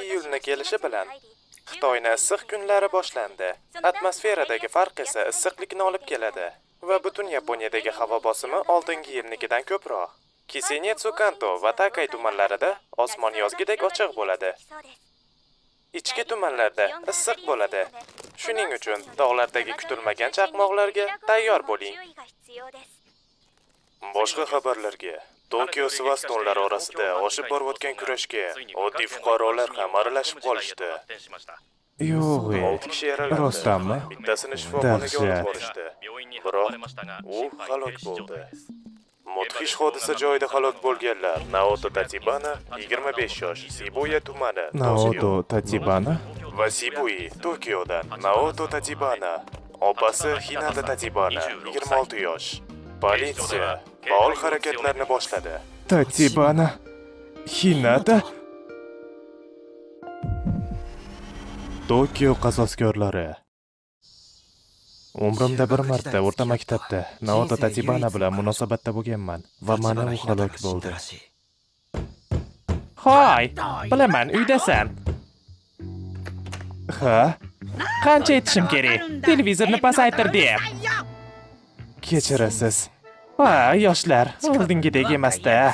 Iyulni kelishi bilan Xitoyni issiq kunlari boshlandi. Atmosferadagi farq esa issiqlikni olib keladi va butun Yaponiyadagi havo bosimi oldingi yilnikidan ko'proq. Kisenetsu Kanto va Takay tumanlarida osmon yozgidek ochiq bo'ladi. Ichki tumanlarda issiq bo'ladi. Shuning uchun tog'lardagi kutilmagan chaqmoqlarga tayyor bo'ling. Boshqa xabarlarga Tokio svastonlar orasida oshib borayotgan kurashga oddiy fuqarolar ham aralashib qolishdi. Yo'q, 6 kishi yaralandi. Rostdanmi? Bittasini shifoxonaga olib Dahshat. borishdi. Biroq u halok bo'ldi. Mudhish hodisa joyida halok bo'lganlar Naoto Tatibana, 25 yosh, Sibuya tumani, Tokio Naoto Tatibana? va Sibui, Tokiodan Naoto Tatibana, opasi Hinata Tatibana, 26 yosh. Politsiya faol harakatlarni boshladi. Tatibana? Hinata? Tokio qasoskorlari. Umrimda bir marta o'rta maktabda Naoto Tatibana bilan munosabatda bo'lganman va mana u halok bo'ldi. Hoy, bilaman, uydasan. Ha? Qancha aytishim kerak? Televizorni pasaytir deb. Kechirasiz. Ha, yoshlar, oldingidek emasda.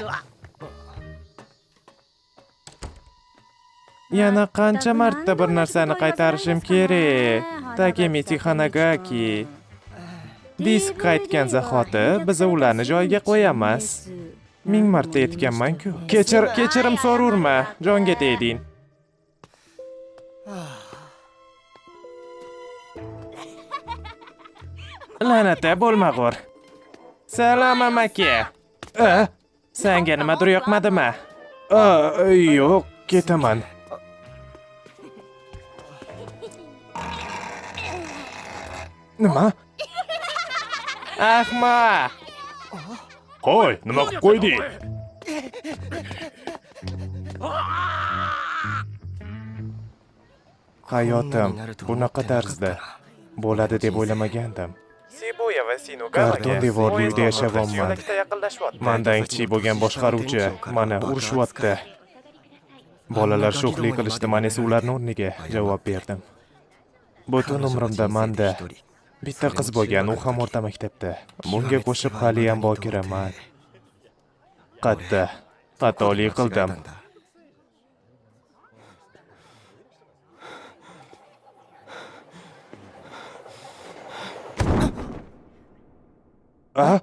Yana qancha marta bir narsani qaytarishim kerak? Takemichi Hanagaki. Disk qaytgan zahoti biz ularni joyiga qo'yamiz. Ming marta aytganman-ku. Kechirim so'rurma, jonga tegding. La'nata bo'lmag'ur. Salom amaki. A? Senga nimadir yoqmadimi? A, yo'q, ketaman. Nima? Ahmoq. Qo'y, nima qilib qo'yding? Hayotim bunaqa tarzda bo'ladi deb o'ylamagandim. Sibuya va Sinugamaga Karton devorli uyda yashayapman. yo'lakda yaqinlashyapti. Mandan kichik bo'lgan boshqaruvchi mana urushyapti. Bolalar sho'xlik qilishdi, men esa ularning o'rniga javob berdim. Butun umrimda manda bitta qiz bo'lgan, u ham o'rta maktabda. Bunga qo'shib haliyam bokiraman. Qatta xatolik qildim. A?